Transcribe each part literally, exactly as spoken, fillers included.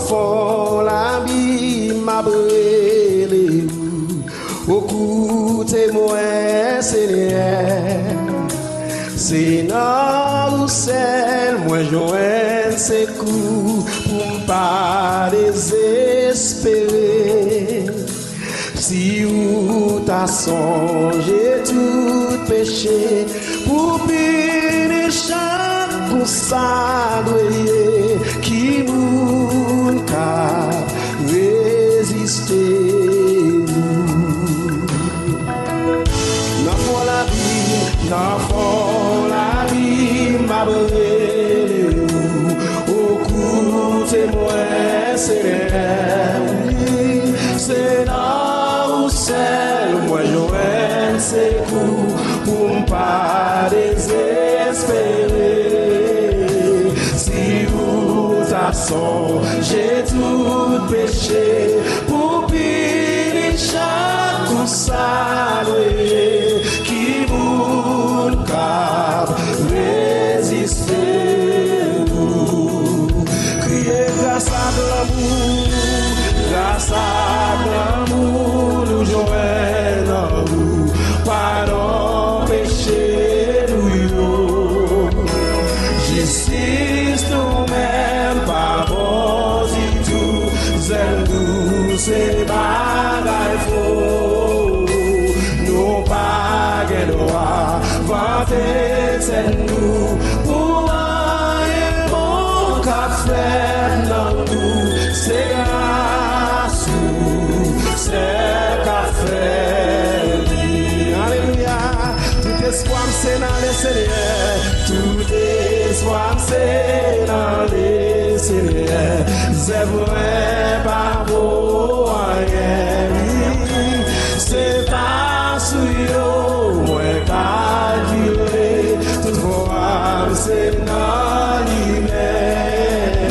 Fon labim m ap rele ou, ou koute mwen, Senyè. Se nan ou sèl mwen jwenn sekou pou m pa dezespere. Si ou ta sonje tout peche, pou pini chak kou sa dwe ye, ki moun ka reziste ou? Nan fon lavi, nan fon lavi, m ap rele ou, ou koute mwen, Senyè. Wi, se nan ou sèl mwen jwenn sekou pou m pa dezespere. Si ou ta sonje tout peche, pou pini chak kou sa dwe ye, ki moun k ap reziste ou? Kriye gras ak lanmou, gras ak lanmou nou jwenn nan ou, padon peche nou yo. Jistis nou menm pa bon ditou, zèl nou se bagay fo. Nou pa gen dwa vante tèt nou pou anyen bon k ap fèt nan nou. Se gras ou sèl k ap fè li. Alelouya. Tout espwa m se nan Lesenyè. Tout espwa m se nan Lesenyè. Zèv mwen pa vo anyen. Se pa sou yo mwen kalkile. Tout vwa m se nan li menm.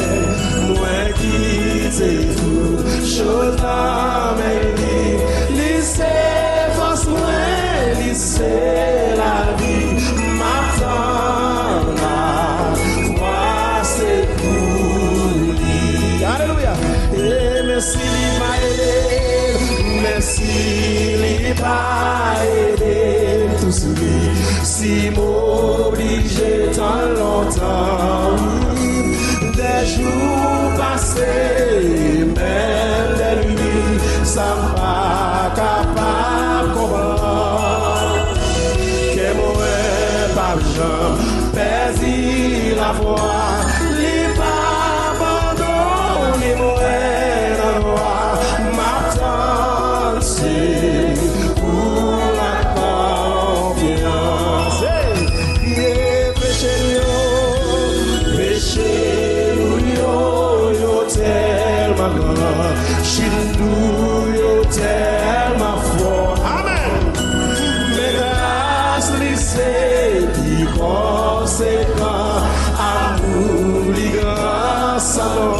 Mwen kite tout choz nan men li. Li se fòs mwen, li se lavi. M ap tann lavwa sekou li. Alelouya. E men si li pa ede m, men si li pa ede m, tou sou li. Si m oblije tann lontan, wi, dè jou pase, menm dè lwi, sa m pa kapab konprann. Kè mwen p ap janm pèdi lafwa, li p ap abandone mwen nan nwa. M ap tann sekou l ak konfyans. Hey! Ye peche nou yo, peche nou yo, yo tèlman gran, chit nou yo tèlman fò. Amèn! Men gras li se pi konsekan, amou li gran san non.